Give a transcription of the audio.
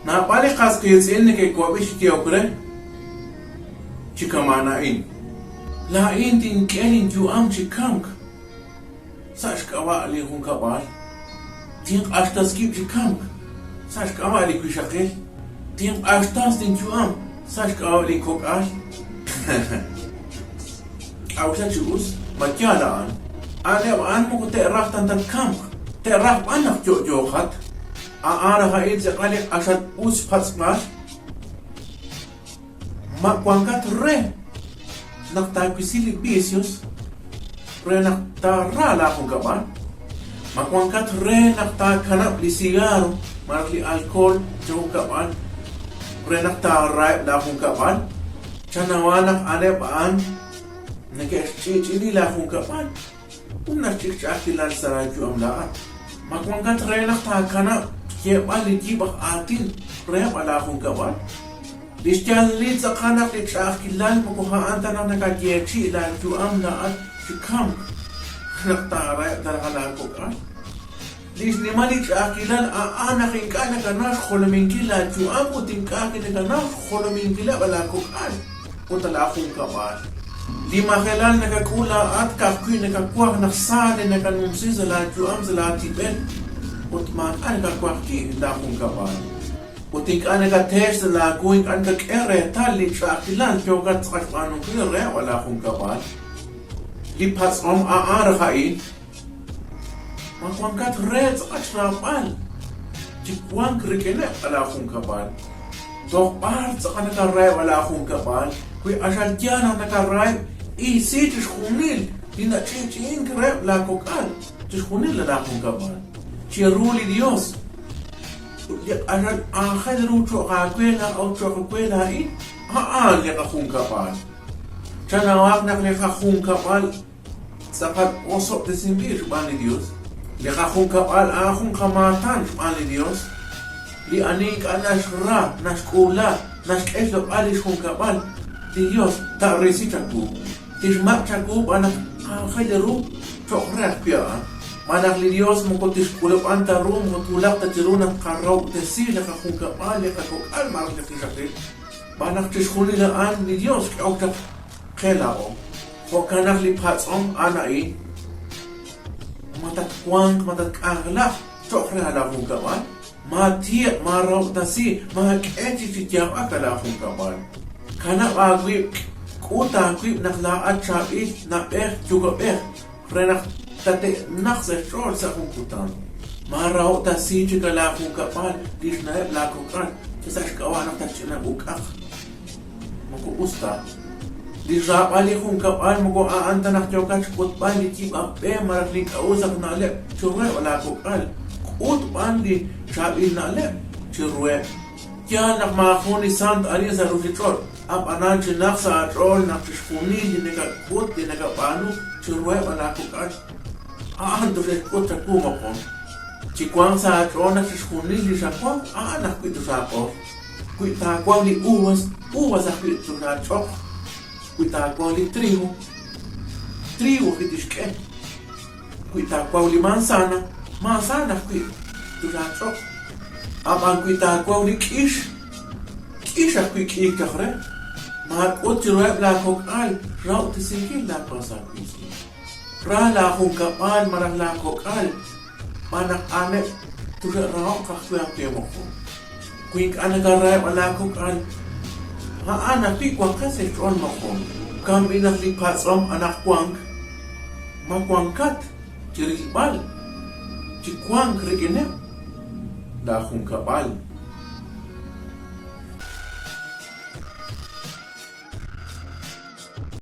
Naab'al li qas qiitz'in neke'wab'i chi yehok re chi kama'an a'in. Laa'in tink'e linyu'am chi kamk sa' xk'ab'a' linjunkab'al, tinq'axtas wib' chi kamk sa' xk'ab'a' li wixaqil, tinq'axtas linyu'am sa' xk'ab'a' linkok'al. K'a'uxla chi us, ma yaal a'an? A'aneb' a'an moko te'raj ta tatkamq, te'raj b'an naq yo'yooqat. A'an raj a'in tz'aqal li q'axal us xpatz'b'al. Ma wankat re naq taawisi li vicios re naq taara laajunkab'al? Ma wankat re naq taakanab' li cigarro malaj li alcohol chajunkab'al re naq taaraheb' laajunkab'al? Chanawaq naq a'aneb' a'an neke'xch'i'ch'i'i laajunkab'al ut naxch'ik ch'a'ajkilal sa' laayu'am laa'at. Ma wankat re naq taakanab' xyeeb'al li yib' aj aatin reheb' laajunkab'al? Li xyaalalil tz'aqal naq li ch'a'ajkilal moko a'an ta naq nakayeechi'i laayu'am laa'at chi kamk naq taaraheb' ta raj laakok'al. Li xnimal li ch'a'ajkilal a'an naq ink'a' nakanaw xjolominkil laayu'am ut ink'a' ajwi' nakanaw xjolominkileb' laakok'al ut laajunkab'al. Li majelal nakak'ul laa'at ka'ajwi' nakawaj naq sa li nakanumsi sa' laayu'am sa' laatib'el ut maak'a' nakawaj wi' laajunkab'al. Ut ink'a' nakateex sa' laawu ink'a' nakak'e reetal li ch'a'ajkilal yookat tz'aqal xb'aanunkil reheb' laajunkab'al. Li patz'om a'an raj a'in. Ma wankat re tz'aqal xraab'al chi wank rik'ineb' laajunkab'al? Toj b'ar tz'aqal nakaraheb' laajunkab'al? Wi q'axal yaal naq nakaraheb', isi chixjunil li nach'i'ch'i'ink reheb' laakok'al, chixjunil laajunkab'al, chiru li Yos. Ut li q'axal aajel ru cho'q aawe laa'o cho'q we laa'in, a'an li qajunkab'al. Chanawaq naq li qajunkab'al Tz'aqal osob'tesinb'il xb'aan li Dios. Li qajunkab'al a'an jun qamaatan xb'aan li Dios. Li ani ink'a' naxra, naxk'uula, naxk'e xloq'al lix junkab'al, li Dios taarisi chawu. Tixmaq' chawu b'an naq aajel ru choq' re ajwi' a'an. Xb'aan naq li Dios moko tixk'ulub'an ta ru, moko twulaq ta chiru naq tqarahob'tesi li qajunkab'al, li qakok'al malaj li qixaqil. Xb'aan naq chixjunil a'an li Dios xk'ehok chaq qe laa'o. Jo'kan naq li patz'om a'an a'in, Ma tatwanq, ma tatk'anjelaq cho'q re laajunkab'al? Maatiq', maarahob'tasi, maak'e chik chi yaab'ak laajunkab'al. Kanab' aawib', k'ut aawib' naq laa'at chaab'il na'b'ej yuwa'b'ej re naq tate'naq sa' xch'ool sa' jun kutan. Maarahob'tasi chik laajunkab'al li xna'eb' laakok'al yal sa' xk'ab'a' naq tatch'ina uk'aq. Moko us ta. Li xraab'al li junkab'al moko a'an ta naq yookat xk'utb'al li yib' aj b'e malaj li ink'a' us aj na'leb' chiruheb' laakok'al, k'ut b'an li chaab'il na'leb' chiruheb'. Yaal naq maajun li sant arin sa' ruuchich'och', ab'anan chinaq sa' aach'ool naq chixjunil li nakak'ut li nakab'aanu chiruheb' laakok'al, a'an toxe'xk'ut chawu moqon. Chiwanq sa' aach'ool naq chixjunil li xawaw a'an ajwi' toxaaq'or. Wi taawaw li uvas, uvas ajwi' tolaach'oq, wi taawaw li trigo, trigo ajwi' tixk'e, wi taawaw li manzana, manzana ajwi' tolaach'oq, ab'an wi taawaw li k'ix, k'ix ajwi' k'iik chaq re. Maak'ut chiruheb' laakok'al xrahob'tesinkil laawas aawiitz'in. Ra laajunkab'al malaj laakok'al Xb'aan naq a'aneb' toxe'raho'q ajwi' aawe moqon. Wi ink'a' nakaraheb' laakok'al, a'an ajwi' wanqeb' sa' xch'ool moqon. Jo'kan b'i' naq li patz'om anaqwank, Ma wankat chi rilb'al chi wank rik'ineb' laajunkab'al?